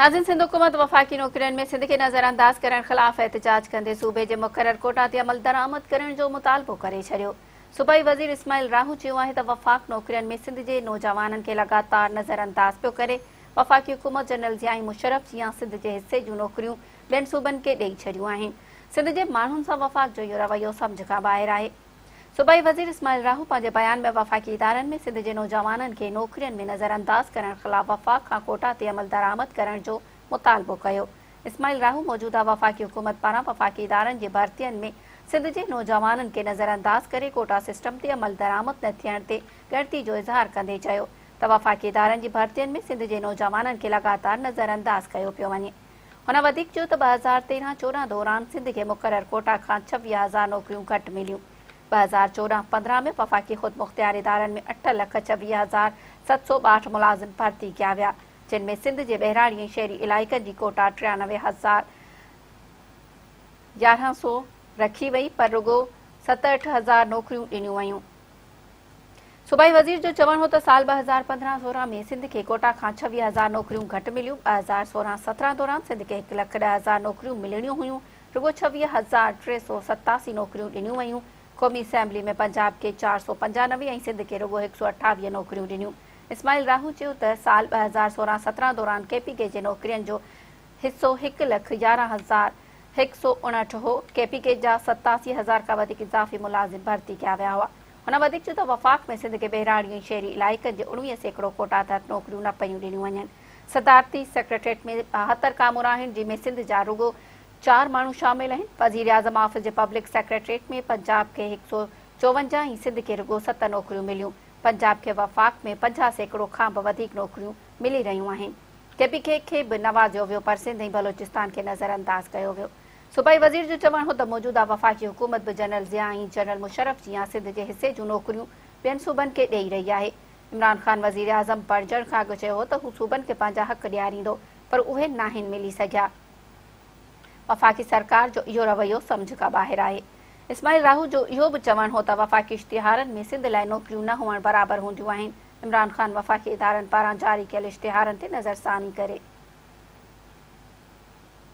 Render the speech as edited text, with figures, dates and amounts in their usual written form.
ناظرين سنڌ حڪومت وفاقي نوڪرين ۾ سنڌ کي نظرانداز ڪرڻ خلاف احتجاج ڪندي صوبي جي مقرر ڪوٽا تي عملدرآمد ڪرڻ جو مطالبو ڪري ڇڏيو. صوبائي وزير اسماعيل راهو چيو آهي ته وفاق نوڪرين ۾ سنڌ جي نوجوانن کي لڳاتار نظرانداز پيو ڪري، وفاقي حڪومت جنرل ضياء ۽ مشرف جيان سنڌ جي حصي جون نوڪريون ٻين صوبن کي ڏئي ڇڏيون آهن. سنڌ جي ماڻهن سان وفاق جو اهو رويو سمجهه کان ٻاهر آهي. صوبائي وزير اسماعيل راهو پنهنجي بيان ۾ وفاقي ادارن ۾ سنڌ جي نوجوانن کي نوڪرين ۾ نظرانداز ڪرڻ خلاف وفاق کان ڪوٽا تي عملدرآمد ڪرڻ جو مطالبو ڪيو. اسماعيل راهو موجوده وفاقي حڪومت پاران وفاقي ادارن جي ڀرتين ۾ سنڌ جي نوجوانن کي نظرانداز ڪري ڪوٽا سسٽم تي عملدرآمد نه ٿيڻ تي ڳڻتي جو اظهار ڪندي چيو ته وفاقي ادارن جي ڀرتين ۾ سنڌ جي نوجوانن کي لڳاتار نظرانداز ڪيو پيو وڃي. هن وڌيڪ چيو ته 2013 14 دوران سنڌ کي مقرر ڪوٽا کان 26 هزار نوڪريون گهٽ مليون. 2014 15 ۾ وفاقي خودمختيار ادارن ۾ اٺ لک ڇويهه هزار 762 ملازم ڀرتي ڪيا ويا، جن ۾ سنڌ جي ٻهراڙي ۽ شهري علائقن جي ڪوٽا ٽيانوي هزار يارهن سو رکي وئي پر رڳو 67 هزار نوڪريون ڏنيون ويون. صوبائي وزير جو چوڻ هو ته سال 2015 16 ۾ سنڌ کي ڪوٽا کان 26 هزار نوڪريون گهٽ مليون، 2016 17 دوران سنڌ کي هڪ لک ڏهه هزار نوڪريون ملڻيون هيون، رڳو 26 هزار 387 نوڪريون ڏنيون ويون، قومي اسيمبلي ۾ پنجاب کي 495 ۽ سنڌ کي رڳو 128 نوڪريون ڏنيون. اسماعيل راهو چيو ته سال 2016 17 دوران ڪي پي ڪي جي نوڪرين جو حصو هڪ لک يارهن هزار هڪ سو اڻهٺ هو، ڪي پي ڪي جا 87 هزار کان وڌيڪ اضافي ملازم ڀرتي ڪيا ويا هئا. هن وڌيڪ چيو ته وفاق ۾ سنڌ کي ٻهراڙي ۽ شهري علائقن جي 19% ڪوٽا تحت نوڪريون نه پيون ڏنيون وڃن. صدارتي سيڪريٽريٽ ۾ 72 ڪامورا آهن جن ۾ سنڌ جا رڳو چار ماڻهو شامل آهن. وزيراعظم آفيس جي پبلڪ سيڪريٽريٽ ۾ پنجاب کي هڪ سو چوونجاهه ۽ سنڌ کي رڳو ست نوڪريون مليون. پنجاب کي وفاق ۾ 50% کان به وڌيڪ نوڪريون ملي رهيون آهن. ڪي پي ڪي کي به نوازيو ويو پر سنڌ ۽ بلوچستان کي نظرانداز ڪيو ويو. صوبائي وزير جو چوڻ هو ته موجوده وفاقي حڪومت به جنرل ضياء ۽ جنرل مشرف جيان سنڌ جي حصي جون نوڪريون ٻين صوبن کي ڏئي رهي آهي. عمران خان وزيراعظم بڻجڻ کان اڳ چيو هو ته هو صوبن کي پنهنجا حق ڏياريندو پر اهي ناهن ملي سگهيا. وفاقي سرڪار جو اهو رويو سمجهه کان ٻاهر آهي. اسماعيل راهو جو اهو به چوڻ هو ته وفاقي اشتهارن ۾ سنڌ لاء نوڪريون نه هئڻ برابر هونديون آهن. عمران خان وفاقي ادارن پاران جاري ڪيل اشتهارن تي نظرثاني ڪري.